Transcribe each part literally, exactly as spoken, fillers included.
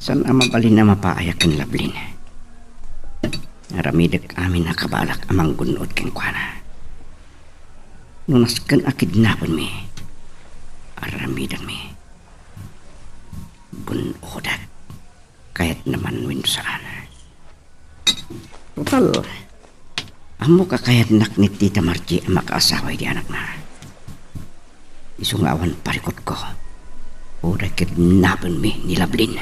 Saan a mabalin a mapaayak ken Lovelyn. Aramidek amin a kabaelak a manggun-od kenkuana. No nasken a kidnapenmi, aramidenmi. Gun-odek. Kayatna man wenno saan. Total, ammok a kayatnak ni Tita Margie a makaasawa iti anakna. Isu nga awan parikutko, uray kidnapenmi ni Lovelyn.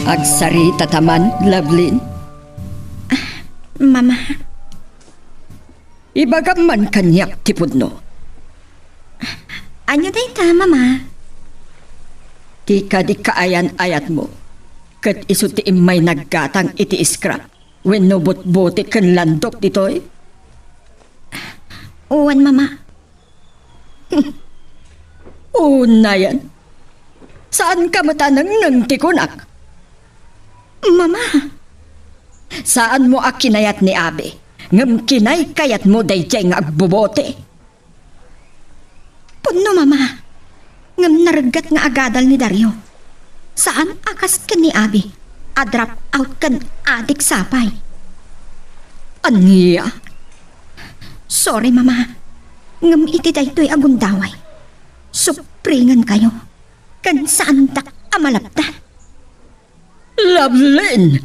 Agsarita ta man, Lovelyn. Ah, Mama. Ibagam man kaniak ti pudno. Ania dayta, Mama? Ti kadi kaayan-ayatmo, ket isu ti immay naggatang iti scrap wenno butboti ken landok ditoy? Wen, Mama. Unayen. Saanka met a nengneng ti kunak. Mama! Saanmo a kinayat ni Abi, ngem kinaykayatmo daydiay nga agbubote. Pudno, Mama. Ngem naregget nga agadal ni Dario. Saan a kas ken ni Abi a drop out ken adik sapay. Ania? Sorry, Mama. Ngem iti daytoy a gundaway, supringenkayo ken saandak a malapdan. Lovelyn!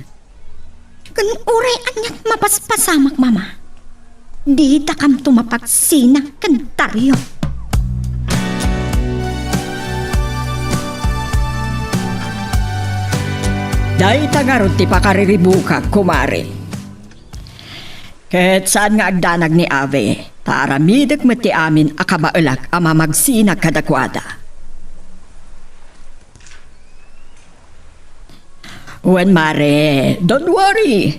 Ken uray aniat mapaspasamak, Mama, didakamto mapagsina ken Dario. Dayta ngarud ti pakariribukak, kumare. Ket saan nga agdanag ni Abi, ta aramidek met ti amin a kabaelak a mamagsina kadakuada. Wen, mare, don't worry.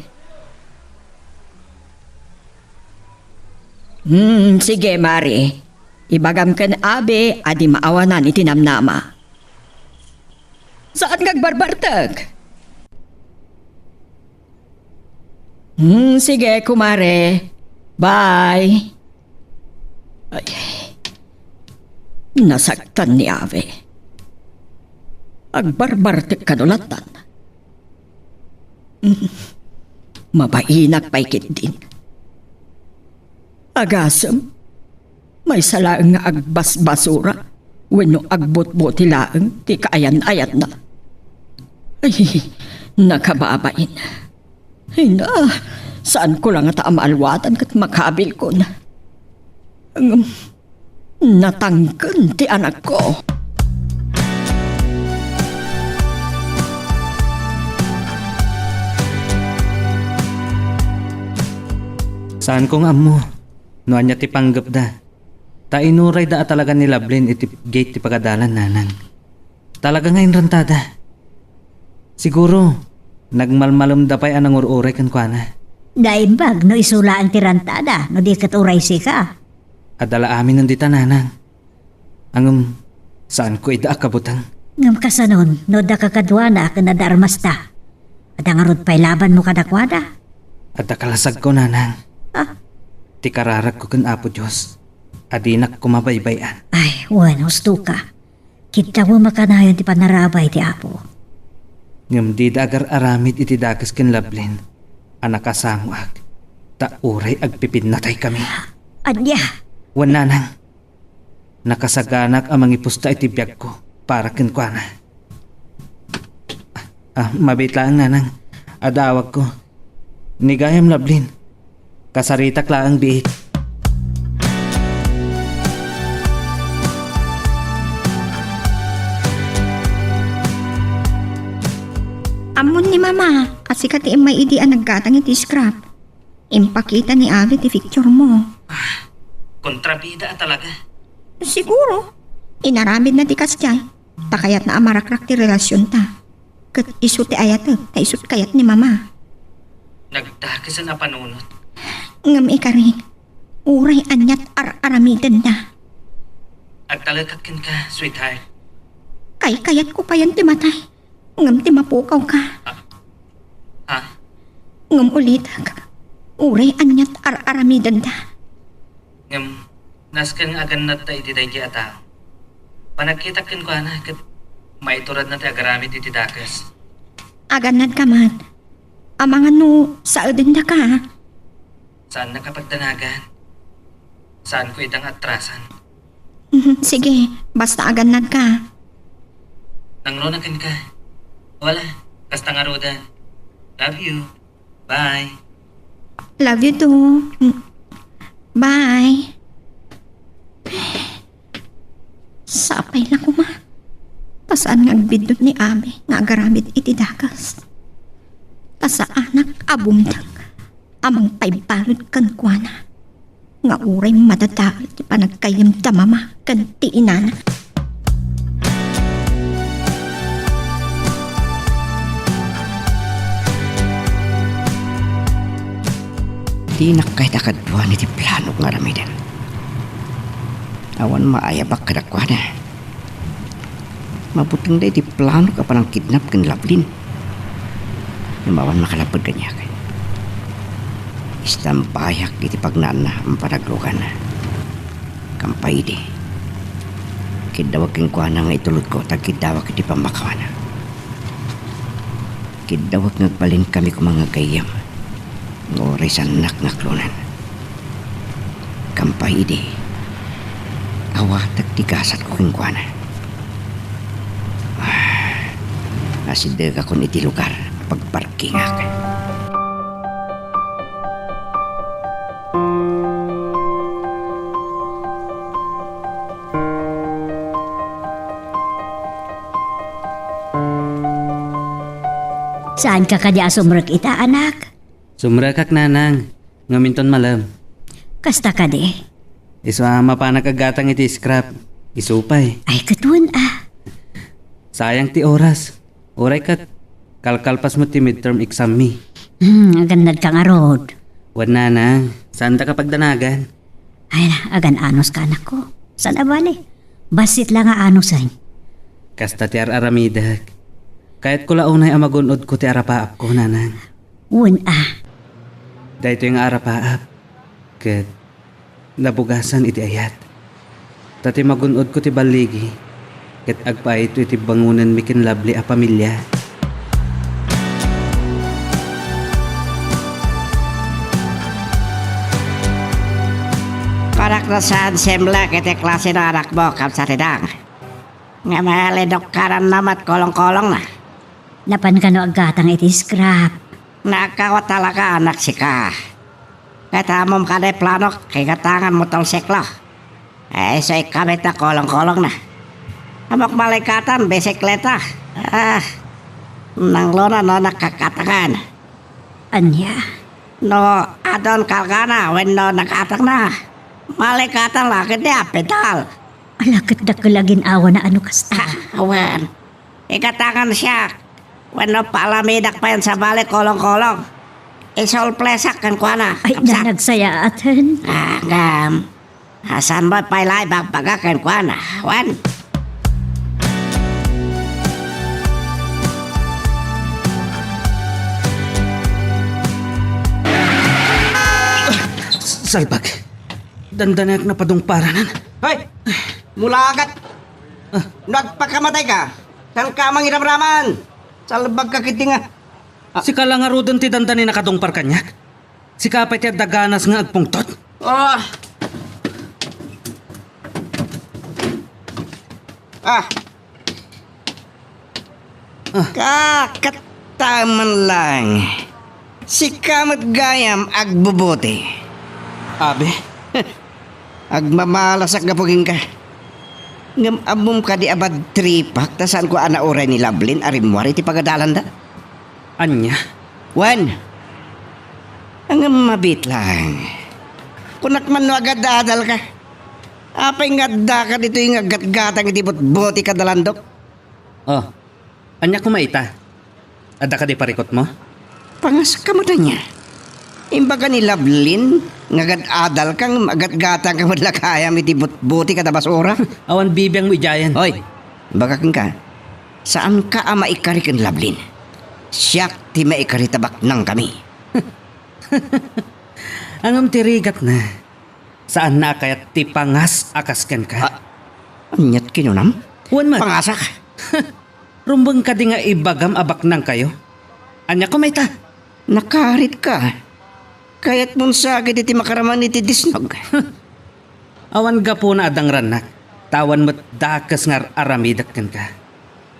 Hmm, sige, mare. Ibagam ken Abi a di maawanan iti namnama. Saan nga agbarbartek? Hmm, sige, kumare. Bye. Ay, nasaktan ni Abi. Agbarbartek kano lattan. Mm. Mabainak pay ketdin. Agasem, maysa laeng nga agbasbasura wenno agbutboti laeng ti kaayan-ayatna. Ay, nakababain. Ay na, saanko la ngata a maalwatan ket makabilkon. Ngem, natangken ti anakko. Saanko nga ammo no ania ti panggepda. Ta inurayda a talaga ni Lovelyn iti gate ti pagadalan, nanang. Talaga nga inrantada. Siguro, nagmalmalemda pay a nangur-uray kenkuana. Naimbag no isu laeng ti rantada, no di ket uray sika. Adda la aminen dita, nanang. Ngem, saanko ida a kabuteng. Ngem kasanon, no adda kakaduana ken adda armasta? Adda ngarud pay labanmo kadakuada? Adda kalasagko, nanang. Ah? Ti kararagko ken Apo Dios a dinak koma baybay-an. Ay, wen, husto ka. Kiddawem a kanayon ti panarabay ti Apo. Ngem dida agar-aramid iti dakes ken Lovelyn a nakasangoak, ta uray agpipinnataykami. Ania? Wen, nanang, nakasaganak a mangipusta iti biagko para kenkuana. Ah, mabiit laeng, nanang. Adda awagko. Ni gayam, Lovelyn. Kasaritak laeng biit. Ammon ni Mama a sika ti immay idi a naggatang iti scrap. Impakita ni Abi ti picture mo. Ah, kontrabida a talaga. Siguro, inaramidna ti kasdiay. Ta kayatna a marakrak ti relasionta. Ket isu ti ayatek, ta isut kayat ni Mama. Nagdakesan a panunot. Ngem ikari, uray aniat ar-aramidenna. Agtalekak kenka, sweetheart. Kaykayatko payen ti matay, ngem ti mapukawka. Ah, ha? Ngem ulitek, uray aniat ar-aramidenda. Ngem, nasken nga agannadta iti daydiay a tao. Panagkitak kenkuana ket maituradna ti agaramid iti dakes. Agannadka met. Amangan no saedendaka. Saannak a pagdanagan. Saanko ida nga atrasan. Mhm, sige, basta agannadka. Nangruna kenka. Wala, kasta ngaruden. Love you. Bye. Love you too. Mm. Bye. Sapay la koma. Ta saan nga agbiddut ni Abi nga agaramid iti dakes. Ta saanak a bumteng a mangpaibalud kenkuana nga uray madadael ti panaggayyem da mama ken ti inana. Dinak kayat a kaduan iti planok nga aramiden. Awan maayabak kadakuada. Mabuteng daydi planok a panangkidnap ken Lovelyn. Ngem awan makalapped kaniak. Istambayak iti pagnaanna a panagluganna. Kampay idi, kiddawek kenkuana nga itulodko ta agkiddawak iti pammakawana. Kiddawek nga agbalinkami koma nga gayyem nga uray saannak nga aklonan. Kampay idi, awatek ti gasatko kenkuana. Ah, asidegakon iti lugar a pagparkingak. Saanka kadi a sumrek ita, anak? Sumrekak, nanang, ngem inton malem. Kasta kadi? Isu a mapanak aggatang iti scrap. Isu pay. Ay, ket wen a. Sayang ti oras. Uray ket, kalkalpas met ti midterm exam mi. Hmm, agannadka ngarud. Wen, nanang, saandak a pagdanagan. Ay, agan-anos ka, anakko. Saan a bale? Bassit la nga anusen. Kasta ti ar-aramidek. Kayatko la unay a magun-odko ti arapaapko, nanang. Wen a. Daytoy nga arapaap ket nabugasan iti ayat. Ta ti magun-odko ti balligi ket agpaayto iti bangonenmi ken Lovely a pamilia. Panak no saan semlek iti klase no anakmo, Kamsat Idang. Nga maledok karan na met kolongkolongna. Napan kano aggatang iti scrap? Naagkawa talaga, anak, sika. Ket ammom kadi planok, kigatangan motorsiklo. Ay, isu ikabit a kolongkolongna. Ammok malikatan, bisikleta. Ah, nangruna no nakakatangan. Ania? No adun kalkana wenno nag-atangna, malikatan la ketdi a pedal. Ala, ket dakkel a gin-awana no kasta. Ah, awan. Igatangan siak. Wenno paalamidak payen sa bale kolongkolong. Isurpresak kenkuana. Ay, Kamsat. Nanagsayaat. Ah, ngem. Saan mo pay la ibagbaga kenkuana, wen? Salbag. Dandaniak napadungparanan. Hoy! Mulagat! Ah. No agpakamatayka, saanka a mangiramraman? Salbagka ketdi nga. Ah. Sika la ngaruden ti dandani nakadungpar kaniak? Sika pay ti adda ganas nga agpungtot? Ah. Ah. Ah. Kakataman lang. Sika met gayam agbubuti. Abi? Agmamalasak gapu kenka. Ngem ammom kadi a bad tripak ta saanko a nauray ni Lovelyn a rimmuar iti pagadalanda? Ania? Wen. Ngem mabiit lang. Kunak man no agad-adalka. Apay nga addaka ditoy nga aggatgatang iti butboti kada landok? Oh, ania koma ita? Adda kadi parikutmo? Pangaska met ania? Imbaga ni Lovelyn nga agad-adalka ngem aggatgatangka met la gayam iti butboti kada basura? Awan bibiangmo idiayen. Hoy, imbagak kenka, saanka a maikari ken Lovelyn. Siak ti maikari ta baknangkami. Ngem ti rigatna, saanna a kayat ti pangas a kas kenka. Ah, aniat kinunam? Wen met. Pangasak? Rumbeng kadi nga ibagam a baknangkayo? Ania koma ita? Nakaritka. Kayatmon sa dagiti makaraman iti disnog. Awan gapuna a dangrannak, ta awan met dakes nga ar-aramidek kenka.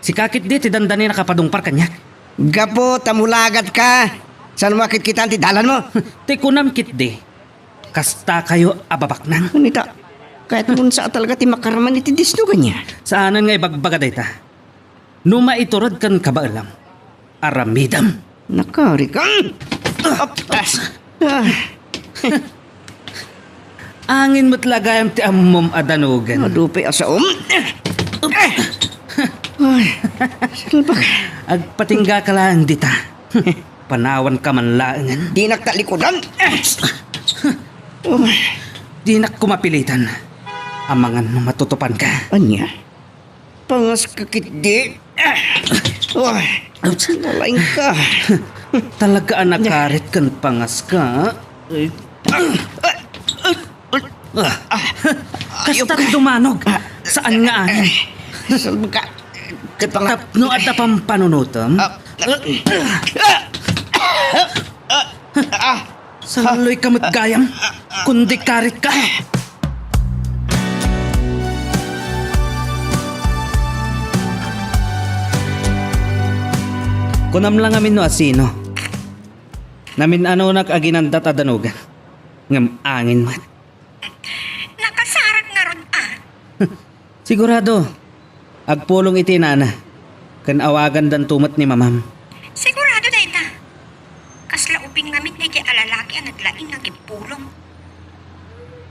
Sika ketdi ti dandani nakapadungpar kaniak. Gapu ta mulagatka, saan mo a kitkitaan ti dalanmo? Ti kunam ketdi, kastakayo a babaknang. Wen ita, kayatmon sa a talaga ti makaraman iti disnog ania? Saanen nga ibagbaga dayta. No maiturod ken kabaelam, aramidem. Nakarikam. Ah. Angin met la gayam ti ammom a danugen. Adu pay a saom. Ay, salbak. Agpatinggaka laeng dita. Panawanka man laengen. Dinak talikudan. Dinak koma pilitan. Amangan no matutupanka. Ania? Pangaska ketdi. Uy, nalaingka. Talaga a nakarit ken pangaska. Ah, kasta ti dumanog. Saan nga angin? Salbaka. Ket panga- Tapno adda pampanunotem. Ah, ah, Salloyka met gayam, kundi karitka. Kunam la ngamin no asino. Namin-anonak a ginandat a danugan, ngem angin met. Nakasarak ngarud a. Sigurado, agpulong iti inana, ken awagandanto met ni mamam. Sigurado dayta. Kasla ubing ngamin daydiay a lalaki a naglaing nga agpulong.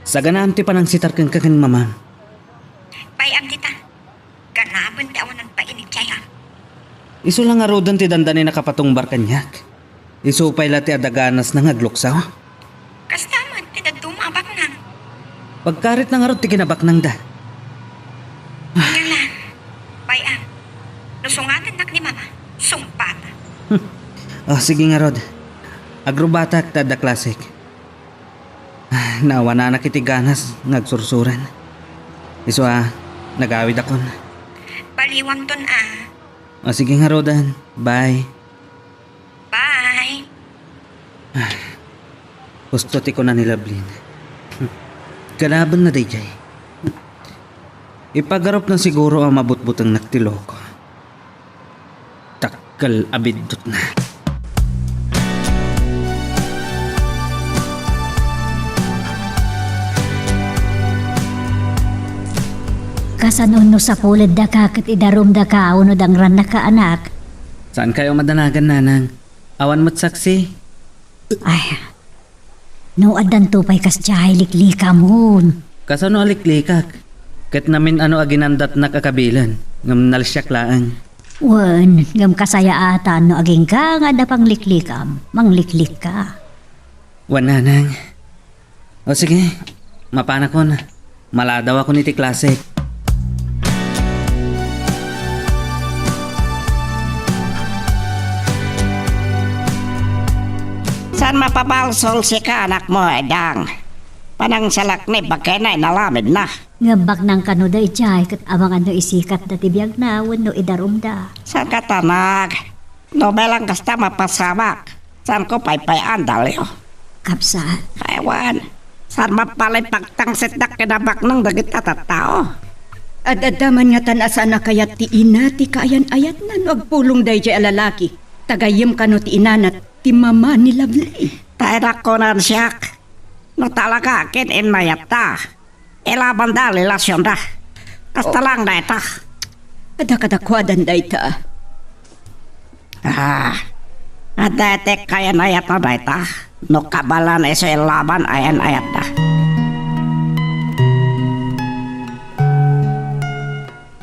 Saganaam ti panangsitar kenka ken mamam. Bay-am dita. Ganaben ti awanan pay inikjay, a. Isu la ngaruden ti dandani nakapatungbar kaniak. Isu pay la ti adda ganasna nga agluksaw. Kasta met ti dadduma a baknang. Pagkaritna ngarud ti kinabaknangda. Ania la, bay-am. No sungatennak ni Mama, sungpata. Hmm. O, sige ngarud. Agrubatak ta adda klasek. Ah, naawananak iti ganas nga agsursuran. Isu a, nagawidakon. Baliwangton a. O, sige ngaruden. Bye. Bye. Ah, husto ti kuna ni Lovelyn. Ganabenna daydiay. Ipagarupna siguro a mabutbutengnak ti loko. Dakkel a biddutna. Kasano no sapuleddaka ket idarumdaka wenno dangrannaka, anak? Saankayo madanagan, nanang. Awan met saksi. Ay, no addanto pay kasdiay, liklikamon. Kasano a liklikak? Ket namin-ano a ginandatnak a kabilen, ngem nalsiak laeng. Wen, ngem kasayaatan no agingga nga adda pangliklikam, mangliklikka. Wen, nanang. O sige, mapanakon. Maladawakon iti klasek. Saan mapabalsol sika, anakmo, Edang? Panangsalaknib a ken inalamidna. Ngem baknang kano daydiay ket amangan no isikatda ti biagna wenno idarumda. Saan ket, anak? No bilang kasta, mapasamak. Saanko paypay-an, Dalio. Kabsat. Ay, wen. Saan mabalin pagtangsitdak ken baknang dagiti tattao? Ad-adda man ngatan a saan a kayat ti ina ti kaayan-ayatna no agpulong daydiay a lalaki. Ta gayyem kano ti inana ti mama ni Lovely. Ta inak kunan siak, no talaga ken innayatta, ilabanda a relasionda. Kasta laeng dayta. Adda kadakuadan dayta. Ah, adda iti kaayan-ayatna dayta. No kabaelan isu ilaban ayan-ayatda.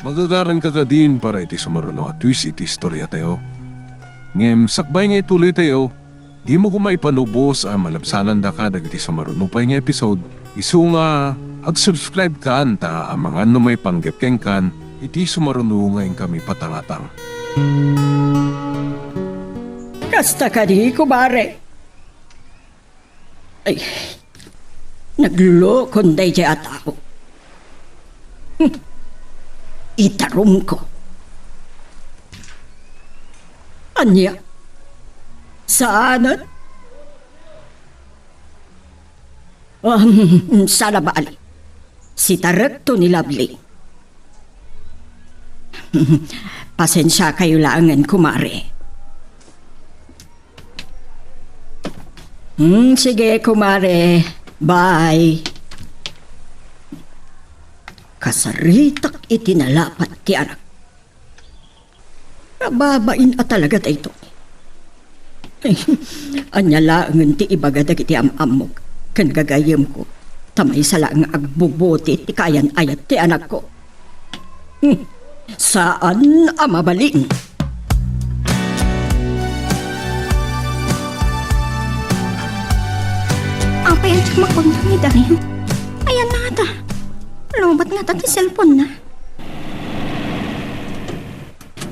Magagaranka kadin para iti sumaruno a twist iti istoriatayo. Ngem sakbay nga ituloytayo, dimo koma ipanubos a malabsanandaka dagiti sumaruno pay nga episode, isu nga ag-subscribekan ta amangan no maipanggep kenkan iti sumaruno nga inkami patangatang. Kasta kadi, kumare. Ay, naglokon daydiay a tao. Hmm. Itarumko. Ania? Saanen? Um, saan a bali. Sitarekto ni Lovely. Pasensiakayo laengen, kumare. Hmm, sige, kumare. Bye. Kasaritak iti nalapat ti anak. Nababain a talaga daytoy. Ania laengen ti ibaga dagiti am-ammok ken gagayyemko, ta maysa laeng nga agbubuti ti kaayan-ayat ti anakko. Hmm, saan a mabalin. Apay, andiak makuntang ni Dario. Ayan na ngata. Lowbat ngata ti cellphone na.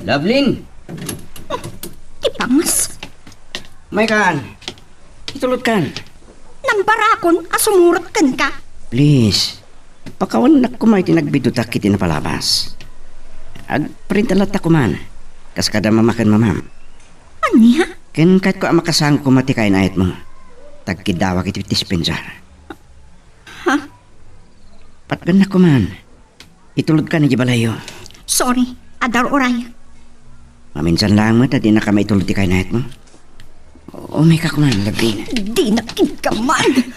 Lovelyn! Ti pangas. Maykan. Itulodkan. Nambarakon a sumurot kenka. Please. Pakawannak koma iti nagbidutak iti napalabas. Agprinta latta koman. Kas kada mama ken mamam. Ania? Ken kayatko a makasango koma ti kainayatmo. Tagkiddawak iti dispensa. Ha? Patgannak koman. Itulodkan idiay balayyo. Sorry, adda uray. Maminsan laeng met a dinaka maitulod ti kainayatmo. Umayka koman, Lovelyn. Dina kidkaman!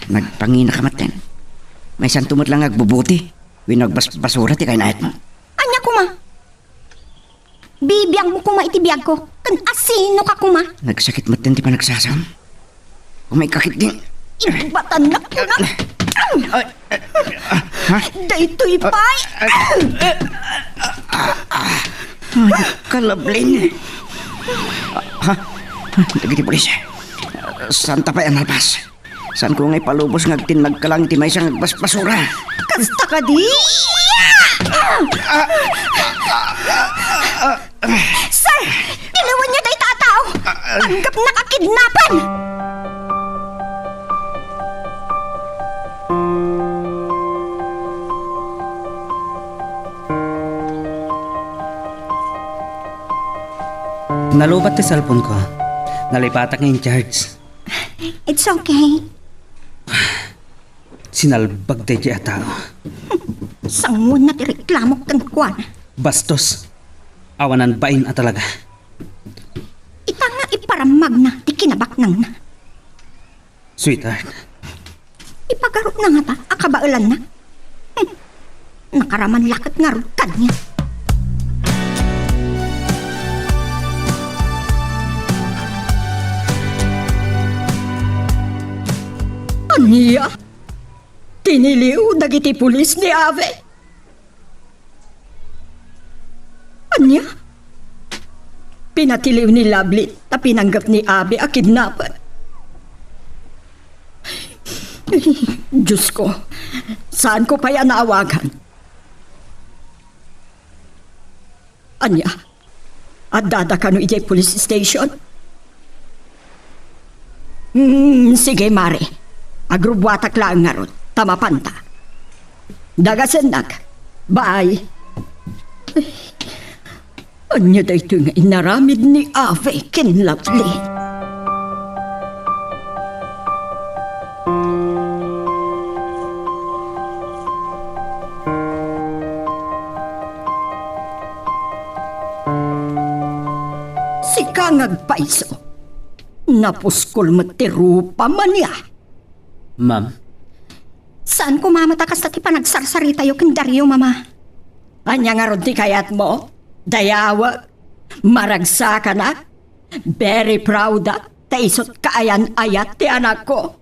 Nagpanginaka maten. Maysanto met laeng nga agbubuti wenno agbasbasura ti kainayatmo. Ania koma? Bibiangmo koma iti biagko, ken asinoka koma? Nagsakit metten ti panagsasam. Umayka ketdi. Ibatannak koma. Ay, ay, ah, ha? Daytoy pay. Ay, kalablin. Ha? Dagiti pulis. Saanta pay a nalpas. Saanko nga ipalubos nga agtinnagka laeng iti maysa nga agbasbasura. Kasta kadi? Sir! Tiliwenyo dayta a tao! Tanggapnak a kidnapan! Nalowbat ti cellphone ko. Nalipatak nga in-charge. It's okay. Sinalbag daydiay a tao. Sangoenna ti reklamok kenkuana. Bastos. Awanan bain a talaga. Ita nga iparammagna ti kinabaknangna. Sweetheart. Ipagarupna ngata a kabaelanna? Hmm. Nakaraman la ket ngarud kaniak. Ania? Tiniliw dagiti pulis ni Ave? Ania? Pinatiliw ni Lovely ta pinanggep ni Ave a kidnapper. Diosko, saanko pay a naawagan. Ania? Addada kano idiay police station? Hmm, sige, mare. Agrubbuatak laeng ngarud, ta mapanta. Dagasennak. Bye. Ania daytoy nga inaramid ni Ave ken Lovely? Sika nga agpayso. Napuskol met ti rupam ania? Ma'am? Saan ko mamata kasta ti panagsarsaritayo ken Dario, Mama? Ania ngarud ti kayatmo? Dayawek? Maragsakanak? Very proud-ak ta isut' kaayan-ayat ti anakko.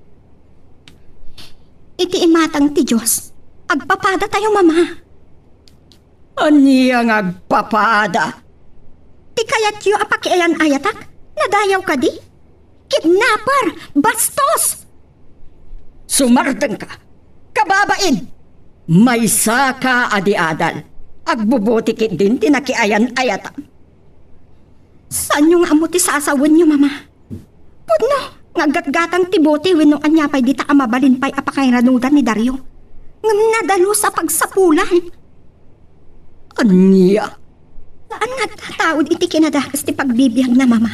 Iti imatang ti Dios, agpapadatayo, Mama. Ania nga agpapada? Ti kayatyo a pakiayan-ayatak, nadayaw kadi? Kidnapper! Bastos! Sumardengka! Kababain! Maysaka a di adal. Agbubuti ketdin ti nakiayan-ayatam. Saanyo nga ammo ti sasawenyo, Mama? Pudno! nga aggatgatang ti bote wenno ania pay dita a mabalin pay a pakairanudan ni Dario. Ngem nadalus a pagsapulan. Ania? Saan nga agtataud iti kinadakes ti pagbibiagna, Mama.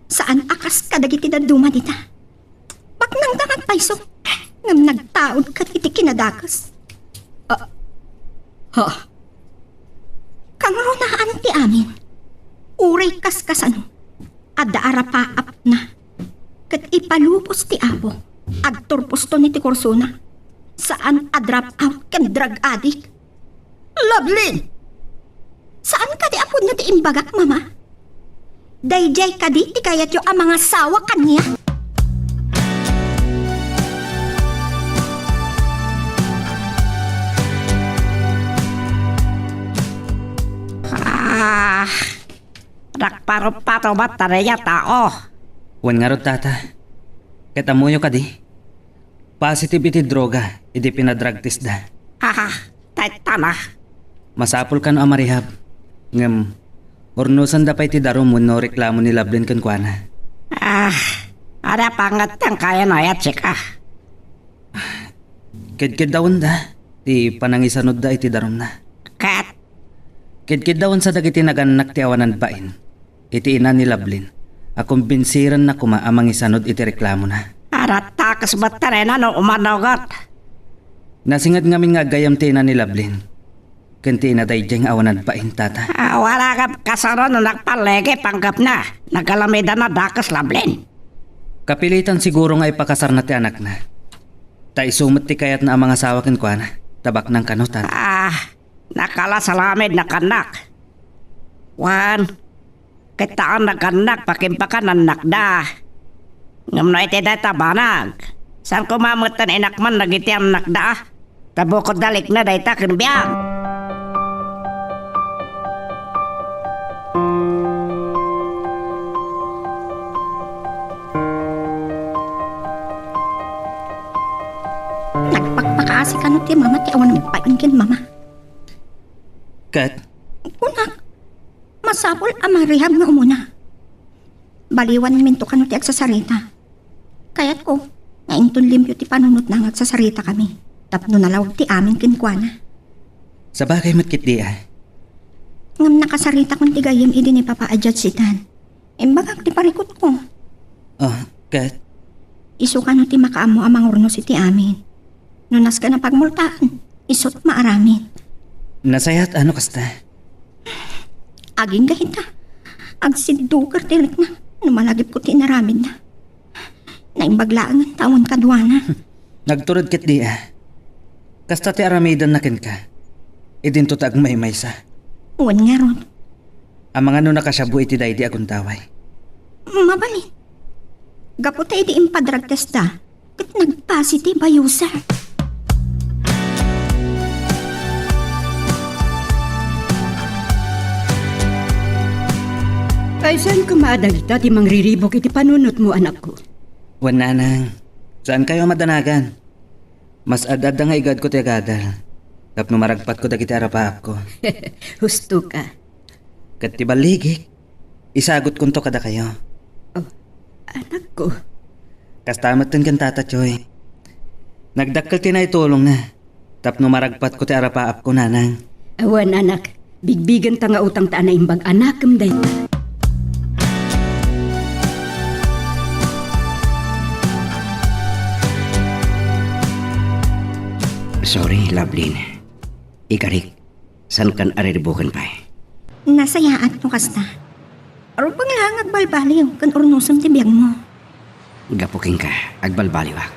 Saan a kas kadagiti dadduma dita. Baknangda nga agpayso, ngem nagtaud ket iti kinadakes. Ah, ha? Kangrunaan ti amin. Uray kas kasano, adda arapaapna. Ket ipalubos ti Apo, agturposton iti kursona. Saan a drop out ken drug addict. Lovelyn! Saan kadi a pudno ti imbagak, Mama? Daydiay kadi ti kayatyo a mangasawa kaniak? Ah, nagparupato met ta dayta tao. Wen ngarud, Tata. Ket ammoyo kadi? Positive iti droga idi pinadrug testda. Haha, dayta na. Masapul kano a marehab. Ngem, urnosenda pay ti darum wenno reklamo ni Lovelyn kenkuana. Ah, adda panget ti kayat a sika. Kedkedawenda ti panangisanudda iti darumna. Ket? Kedkeddawensa dagiti nagannak ti awanan bain iti ina ni Lovelyn a kumbinsirenna koma a mangisanud iti reklamona. Adda dakes met ti rena no umanugot. Nasinged ngamin nga aggayam ti ina ni Lovelyn ken ti ina daydiay nga awanan bain, Tata. Awan a kasano no nagpalligi panggepna. Nagalamidana dakes Lovelyn. Kapilitan siguro nga ipakasarna ti anakna. Ta isu met ti kayatna a mangasawa kenkuana. Tabaknang kano, Tata. Ah, nakalasalamid nakannak. Wan, ket haan nagannak pakimpakanannakda. Ngem no iti dayta banag, saan koma metten inakman dagiti annakda? Ta bukodda likna dayta ken biag. Nagpakpakaasi kano ti mama ti awan nagpaingkin, Mama. Ket? Kunak, masapul a marehab nga umuna. Baliwanminto kano ti agsasarita. Kayatko nga inton limpio ti panunotna nga agsasaritakami tapno nalawag ti amin kenkuana. Sabagay met ketdi a. Ngem nakasaritakon ti gayyem idi ni Papa a judge itan. Imbagak ti parikutko. Ah, ket? Isu kano ti makaammo a mangurnos iti amin. No nasken a pagmultaan, isut maaramid. Nasayaat a no kasta. Agingga ita, agsidduker ti rikna no malagipko ti inaramidna. Naimbag laengen ta awan kaduana. Nagtured ketdi a. Kasta ti aramidenna kenka. Idinto ta agmaymaysa. Wen ngarud. Amangan no nakasiabu iti daydi a gundaway. Mabalin. Gapu ta idi impa-drug testda, ket nagpositive a user. Ay, saan koma a dagita ti mangriribuk iti panunotmo, anakko? Wen, nanang, saankayo a madanagan. Mas ad-adda nga igadko ti agadal tapno maragpatko dagiti arapaapko. Husto ka. Ket ti balligik, isagutkonto kadakayo. Oh, anakko. Kasta metten ken Tata Choy. Nagdakkel ti naitulongna tapno maragpatko ti arapaapko, nanang. Awan, anak. Bigbigenta nga utang ta a naimbag a nakem dayta. Sorry, Lovelyn. Ikarik, saankan a riribuken pay? Nasayaat no kasta. Rupeng la nga agbalbaliw ken urnosem ti biagmo. Gapu kenka, agbalbaliwak.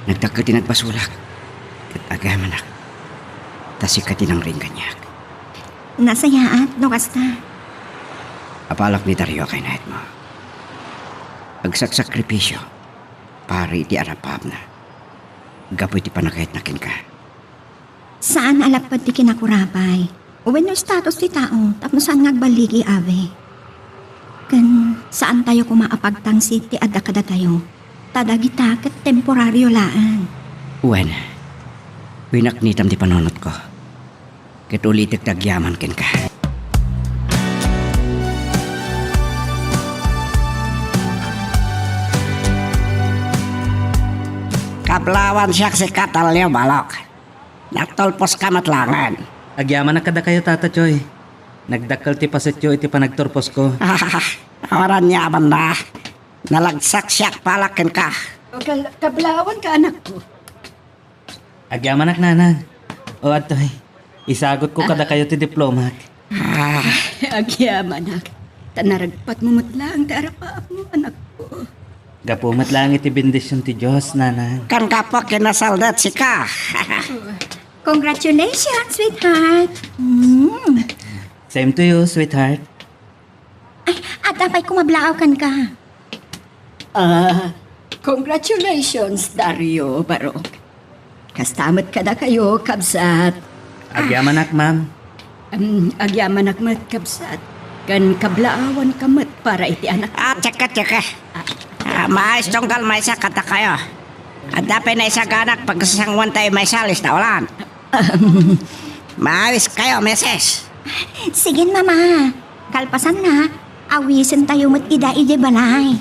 Nagdakkel ti nagbasolak, ket agamanak, ta sika ti nangrin kaniak. Nasayaat no kasta. Apalak ni Dario a kayatmo. Agsaksakripisio para iti arapaapna gapu iti pannakayatna kenka. Saan a lapped ti kinakurapay wenno status ti tao tapno saan nga agballigi, Abe. Ken saantayo koma a pagtangsit ti adda kadatayo, ta dagita ket temporario laeng. Wen, pinaknitam ti panunotko, ket ulitek ti agyaman kenka. Kablawan siak sika, Talio, balok. Nagtulposka met laengen. Agyamanak kadakayo, Tata Choy. Nagdakkel ti pasetyo iti panagturposko. Awanan nia a banda. Nalagsak siak palak kenka. O, kal-, kablawanka, anakko. Agyamanak, Nanang. O, adtoy. Isagutko kadakayo ti diplomak. Ah. Agyamanak. Ta naragpatmo met laeng ti arapaapmo, anakko. Gapu met laeng iti bendision ti Dios, Nanang. Ken gapu a kinasalda sika. Congratulations, sweetheart. Mm. Same to you, sweetheart. Ay, adda pay kumablaaw kenka. Ah, congratulations, Dario, Barok. Kasta met kadakayo, kabsat. Agyamanak, ma'am. Em, agyamanak met, kabsat. Ken kablaawanka met para iti anak. Ah, tsaka, tsaka. Ah, maayos tunggal maysa kadakayo. Adda pay naisaganak pagsasanguan tayo maysa, Lista Ulan. Maawis kayo, misis. Sige, Mama. Kalpasanna, awisen tayo met ida idiay balay.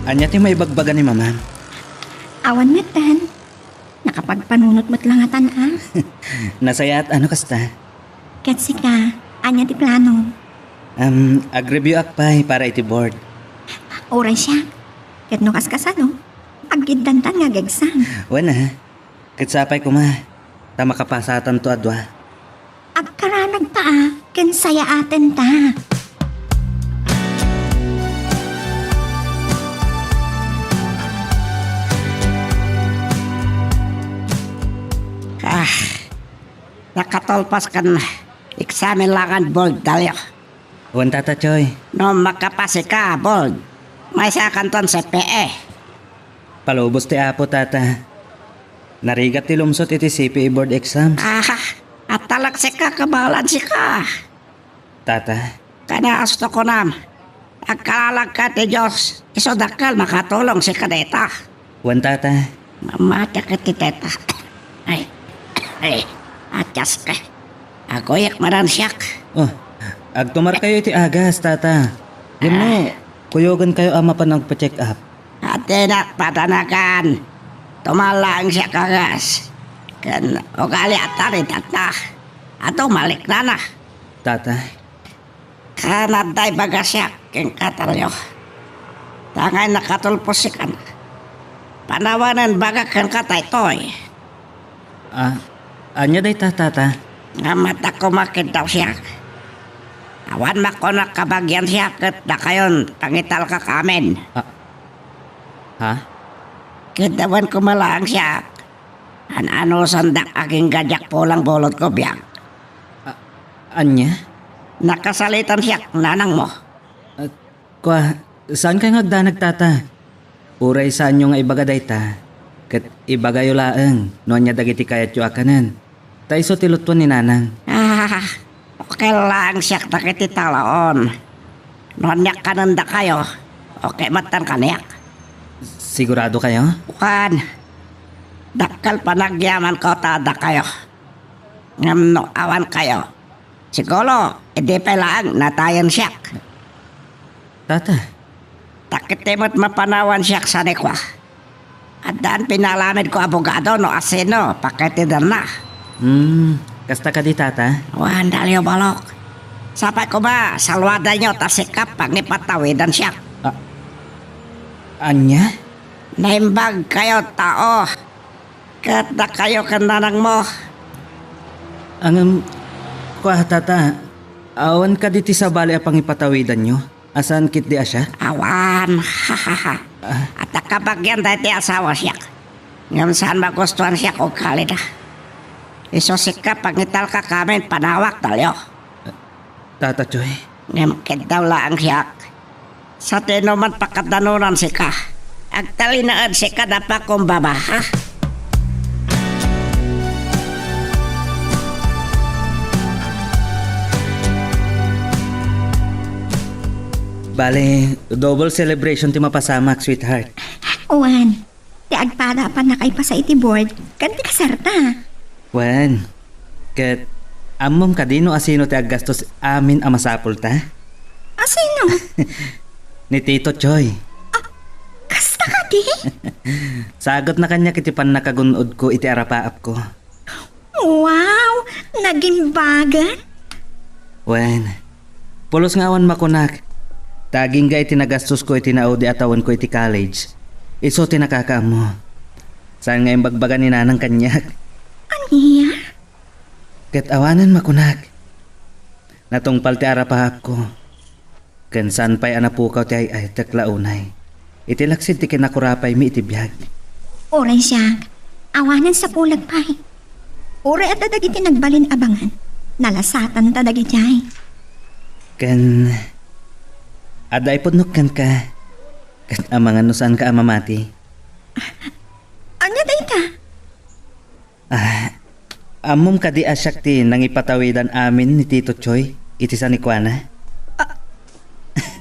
Ania ti maibagbaga ni Mama? Awan met, Tan. Nakapagpanunot met la ngatan, a? Nasayaat, ano kasta? Ket sika, ania ti plano? Um, ag-review ak pay para iti board. Uray siak. Ket no kaskasano, agiddantan nga ag-exam. Wen a. Ket sapay koma, ta makapasatanto a dua. Agkaranagta a, ken sayaatenta. Ah, nakatulpas ken examen laengen board, Dalio. Wen, Tata Choy. No makapas ika, board, maysakanton C P A. Palubos ti Apo, Tata. Narigat ti lumsot iti C P A board exams. Ah, atalek sika, kabalan sika. Tata. Kanasto kunam, agkalalagka ti Dios, isu dakkel makatulong sika dayta. Wen, Tata. Mamatiak iti teta. Ay, ay, atiaska. Aguyek manen siak. Oh, agtumarkayo iti agas, Tata. Wenno, kuyogenkayo a mapan agpa-check up. Adinak padanagan. Tumallaeng siak agas. Ken ugali a taridatna. Adu maliknana. Tata. Ken adda ibaga siak kenka, Talio. Tangay nakatulpos sikan. Panawanen bagak kenka daytoy. Ah, ania dayta, Tata? Ngem adda koma ket daw siak. Awan makunak kabagian siak ket dakayon pangitalkak amin. Ah, ha? Ket awan koma laeng siak. An-anusandak agingga diak pulang bulodko, biag. A-, ania? Nakasalitan siak, nanangmo. Ah, kua, saankay nga agdanag, Tata? Uray saanyo nga ibaga dayta, ket ibagayo laeng no ania dagiti kayatyo a kanen. Ta isu ti lutuen ni Nanang. Ah, okay laeng siak dagiti talaon. No aniak kanen dakayo, okay met kaniak. Sigurado kayo? Wen, dakkel panagyamanko ta dakayo. Ngem no awan kayo, siguro, idi pay laeng natayen siak. Tata. Ta ket ti met mapanawan siak, saan kua. Addaan pinalamidko abogado no asino pakaited-enna. Hmm, kasta kadi, Tata? Wen, Dalio, balok. Sapay koma, saluadanyo ta sika pangipatawidan siak. Ah, ania? Naimbag kayo tao. Ket dakayo ken nanangmo. Ngem, kua, Tata, awan kadi ti sabali a pangipatawidanyo? A saan ketdi a siak? Awan. Ah. Adda kabagian daytoy asawa siak. Ngem saan magustuan siak ugalida. Isu sika pangitalkak amin panawak, Dalio. Tata Choy. Ngem ket daw laeng siak. Sa ti no man pakadanonan sika. Agtalinaed sika da pakumbaba, ha? Bale, double celebration ti mapasamak, sweetheart. Wen, ti agpada a pannakaipasa iti board, ken ti kasarta. Wen, ket Ammom kadi no asino ti aggastos amin a masapulta? Asino? Ni Tito Choy. Kasta kadi? Sagutna kaniak iti pannakagun-odko iti arapaapko. Wow! Nagimbagan? Wen, pulos nga awan makunak. Ta agingga iti nagastosko iti naudi a tawenko iti college. Isu ti nakakaammo. Saan nga imbagbaga ni Nanang kaniak? Ania? Ket awanen makunak. Natungpal ti arapaapko. Ken saan pay a napukaw ti ay-ayatek la unay. Iti laksid ti kinakurapaymi iti biag. Uray siak, awanen sapulek pay. Uray adda dagiti nagbalin a bangan, nalasatanta dagidiay. Ken adda ipudnok kenka. Ket amangan no saanka a mamati. Ania dayta? Ah, ammom kadi a siak ti nangipatawidan amin ni Tito Choy iti sanikuana?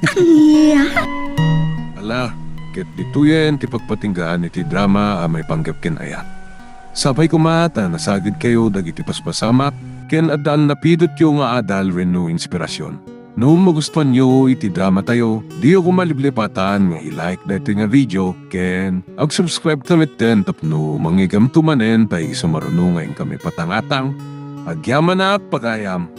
Ania? Ala, ket ditoyen ti pagpatinggaan iti drama a maipanggep ken ayat. Sapay koma ta nasagidkayo dagiti paspasamak ken addan napidotyo nga adal wenno inspirasyon. No magustuanyo iti dramatayo, diyo koma liplipatan nga i-like daytoy nga video ken ag-subscribe ta metten tapno mangigamto manen pay isu maruno nga inkami patangatang. Agyamanak, pagayam!